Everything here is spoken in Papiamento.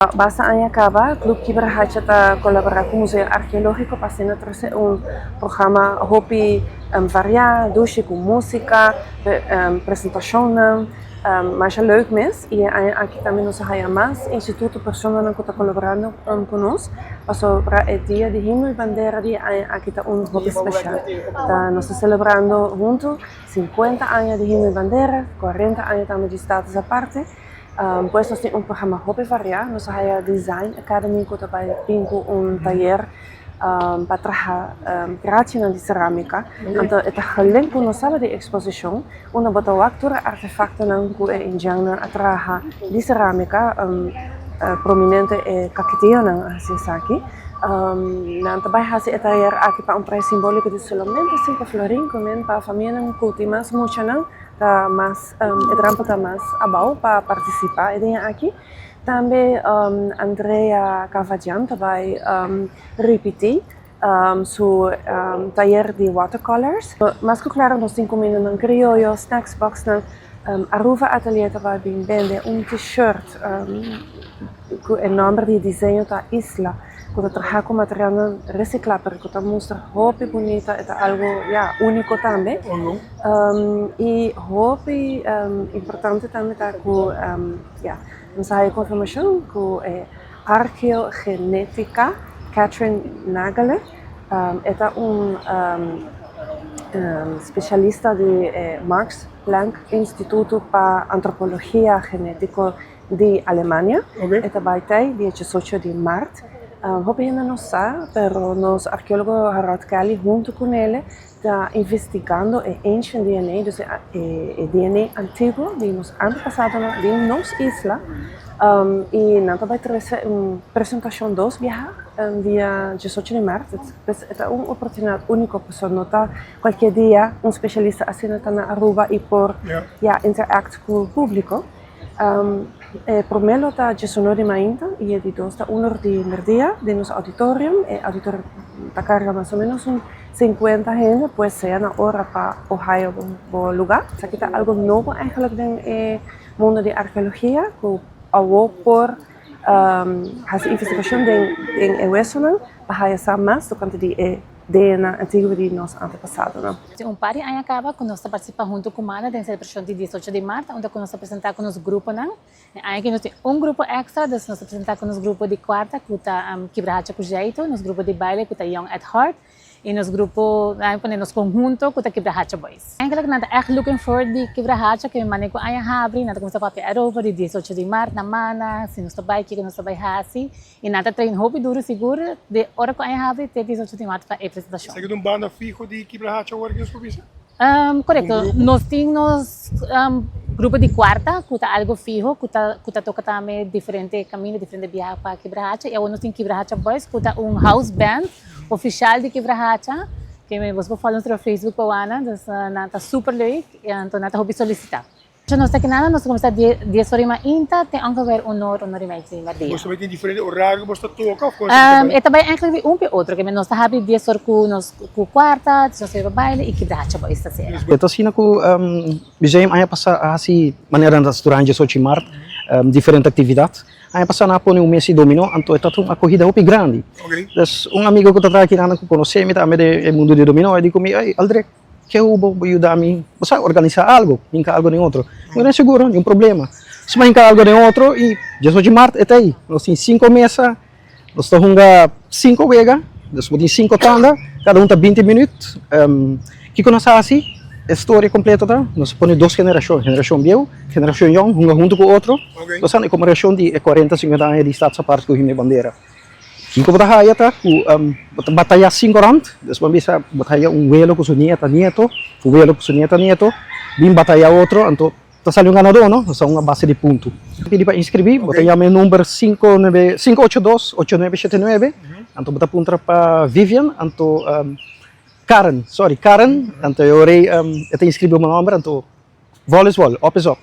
Basta aña caba, Club Kibrahacha ta colabora cu Museo Arqueologico pa asina trece un programa hopi varia, dushi cu musica, presentacionnan, masha leuk mes. Y e aña aki tambe nos a haya mas instituto, personanan cu ta colaborando cu nos pasobra e Dia di Himno y Bandera di e aña aki ta un hopi special. Ta nos ta celebrando hunto 50 aña di Himno y Bandera, 40 aña tambe di Status Aparte. Pues nos tin un programa hopi variá. Nos a haya Design Academy ku ta bai bin ku un tayer pa traha krachinan di serámika. Anto e ta gelink ku nos sala di eksposishon unda bo ta wak tur e artefaktonan ku e indjannan a traha di serámika. Prominente e kaketeonan a hasi esaki. Nan ta bai hasi e tayer aki pa un prijs simbóliko di solamente 5 florin ku men pa famianan ku tin mas muchanan ta mas e trampa ta mas abou pa partisipá e dia aki. Tambe Andrea Cavadian ta bai ripití su tayer di watercolors. Mas ku klaro nos tin kumindanan krioyo, snacks boxnan. Aruba Atelier ta bai bin bende un t-shirt ku e nòmber di diseño ta Isla, ku ta traha ku materialnan resiklá pero ku ta mustra hopi bunita, e ta algu ya úniko tambe. I hopi importante tambe ta ku ya nos a haya konfirmashon ku e arkeogenetica Catherine Nagele e ta un spesialista di e Max Planck Instituto pa Antropologia Genetiko di Alemania. E ta bai tei dia 18 di mart. Hopi hende no sa, pero nos arkeólogo Harold Kelly huntu ku nele ta investigando e ancient DNA, dus e DNA antiguo di nos antepasadonan di nos isla. I nan ta bai trese un presentashon dos biaha dia 18 di mart. Pues e ta un oportunidat úniko pasobra no ta kualkier dia un spesialista asina ta na Aruba i por ya interact ku públiko. E promé lo ta 11 or di mainta i e di dos ta 1 or di merdia den nos auditorium. E auditorium ta karga mas o ménos un 50 hende, pues sea na ora pa bo haya bo lugá. Esaki ta algu nobo eigenlijk den e mundo di arkeologia ku awor por hasi investigashon den e wesonan pa haya sa mas tokante di e DNA antiguo di nos antepasadonan. Tin un par di aña kaba ku nos ta partisipá huntu ku Mana den selebrashon di 18 di mart, unda ku nos ta presentá ku nos gruponan. E aña aki nos tin un grupo èkstra, dus nos ta presentá ku nos grupo di kuarta ku ta Kibrahacha ku Jeito, nos grupo di baile ku ta Young at Heart i nos grupo, nan pone nos konhunto ku ta Kibrahacha Boys. Eigenlijk nan ta ègt looking forward di Kibrahacha, ke mi manda ku aña habri, nan ta kuminsá papia erover di 18 di mart na Mana, si nos ta bai, kiko nos ta bai hasi. I nan ta train hopi duru sigur di ora ku aña habri te 18 di mart pa e presentashon. Esaki ta un banda fiho di Kibrahacha awor ki nos por bisa? Korekto. Nos tin nos grupo di kuarta ku ta algu fiho ku ta ku ta toka tambe diferente kaminda, diferente biaha pa Kibrahacha i awor nos tin Kibrahacha Boys ku ta un house band ofishal di Kibrahacha ke bo por follow nos riba Facebook pa wak nan, nan ta super leuk i anto nan ta hopi solisitá. Nos ta kinana, nos ta kuminsá 10 or i mainta te ongeveer 1 or, 1 or i mei di merdia. Boso bai tin diferente orario ku boso ta toka òf kon esaki ta bai? E ta bai eigenlijk di un pe otro, ke nos ta habri 10 or ku nos ku kuarta, nos ta riba baile i Kibrahacha Boys ta sera. E ta asina ku museum aña pasá a hasi manera nan ta hasi durante 18 di mart diferente aktividat. Aña pasá nan a pone un mesa di dominó anto e tabata un akohida hopi grandi. Dus un amigo ku ta traha akinan ku konosé mi tambe den e mundu di dominó e di ku mi, ey Aldrich, Ke bo bo yuda mi, bo sa, organisá algu, hinka algu den otro. Mi no seguro, niun problema. Suma hinka algu den otro i 18 di mart e ta ei. Nos tin sinku mesa, nos ta hunga sinku wega, dus bo tin sinku tanda, kada un ta 20 minüt. Kiko nos a hasi? E storia kompleto ta, nos a pone dos generashon, generashon bieu, generashon yòn, hunga huntu ku otro. Nos a e konmemorashon di e 40, 50 aña di Status Apart ku Himno i Bandera. Kiko bo ta haya ta ku bo ta bataya sinku rònt, despues bo bisa bo ta haya un welo ku su nieta nieto, un welo ku su nieta nieto, bin bataya otro, anto ta sali un ganadó no, ta un a base di punto. Pidi pa inskribí, bo ta yama e number sinku nuebe, 582 8979, anto bo ta puntra pa Vivian, anto Karen, sorry, Karen, anto e ora ei e ta inskribí bo nòmber, anto vòl is vòl, òp is òp.